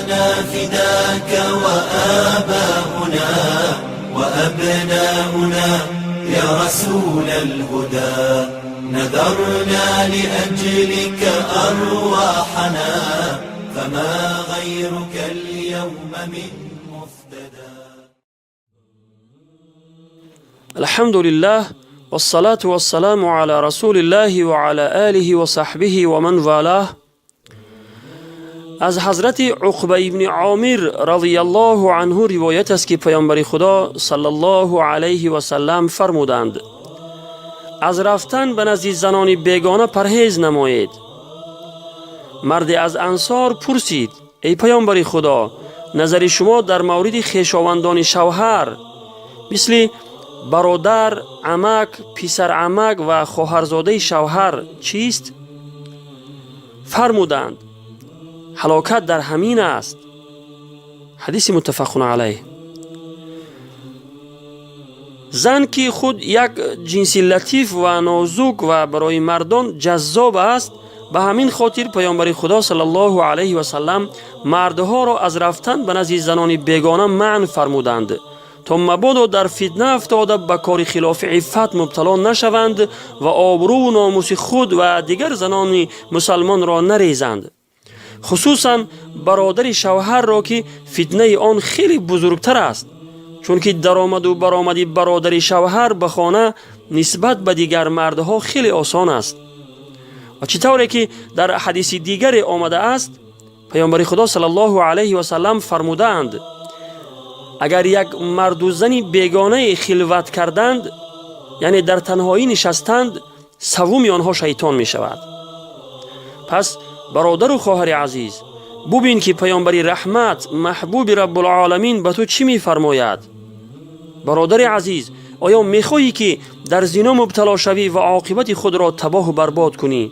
أرواحنا فداك وآباؤنا وأبناؤنا يا رسول الهدى، نذرنا لأجلك أرواحنا، فما غيرك اليوم من مفتدى. الحمد لله والصلاة والسلام على رسول الله وعلى آله وصحبه ومن والاه. Аз ҳазрати Уқба ибни Омир радиаллоҳу анҳу ривоят аст, ки паёмбари Худо саллаллоҳу алайҳи васаллам фармуданд: «Аз рафтан ба назди занони бегона парҳез намоед». Марде аз ансор пурсид: «Эй паёмбари Худо, назари шумо дар мавриди хешовандони шавҳар, мисли бародар, амак, писарамак ва хоҳарзодаи шавҳар чист?» Фармуданд: «Ҳалокат дар ҳамин аст». Ҳадиси муттафақун алайҳ. Зан, ки худ як ҷинси латиф ва нозук ва барои мардон ҷаззоб аст, ба ҳамин хотир паёмбари Худо саллаллоҳу алайҳи васаллам мардҳоро аз рафтан ба назди занони бегона манъ фармуданд, то мабодо дар фитна афтода, ба кори хилофи иффат мубтало нашаванд ва обрӯву номуси худ ва дигар занони мусалмонро нарезанд, хусусан бародари шавҳарро, ки фитнаи он хеле бузургтар аст, чунки даромаду баромади бародари шавҳар ба хона нисбат ба дигар мардҳо хеле осон аст. Ва чӣ тавре ки дар ҳадиси дигаре омадааст, паёмбари Худо саллаллоҳу алайҳи васаллам фармудаанд: «Агар як марду зани бегонае хилват карданд, яъне дар танҳоӣ нишастанд, саввуми онҳо шайтон мешавад». Пас, бародару хоҳари азиз, бубин, ки паёмбари раҳмат, маҳбуби Раббулоламин ба ту чӣ мефармояд. Бародари азиз, оё мехоҳӣ, ки дар зино мубтало шавӣ ва оқибати худро табоҳу барбод кунӣ?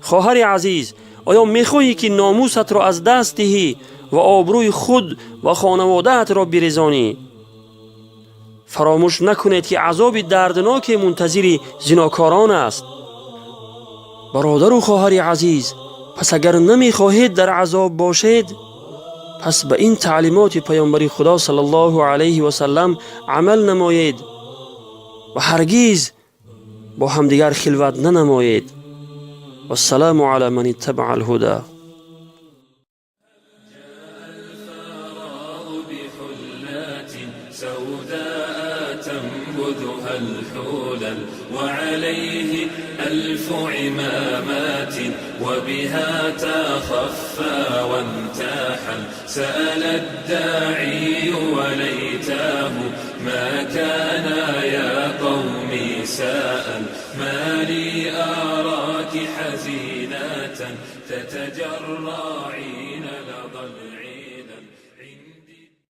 Хоҳари азиз, оё мехоҳӣ, ки номусатро аз даст диҳӣ ва обрӯи худ ва хонаводаатро бирезонӣ? Фаромӯш накунед, ки азоби дардноке мунтазири зинокорон аст. Бародару хоҳари азиз, пас агар намехоҳед дар азоб бошед, пас ба ин таълимоти паёмбари Худо саллаллоҳу алайҳи васаллам амал намоед ва ҳаргиз бо ҳамдигар хилват нанамоед. Вассаламу ала ман иттабаа алҳуда. الفراغ بحلات سوداء تنبذها الحلل، وعليه ألف عمامات، وبها تخفى وانتحل. سأل الداعي وليتاه ما كان يا قومي سأل: ما لي أراك حزينة تتجرعين؟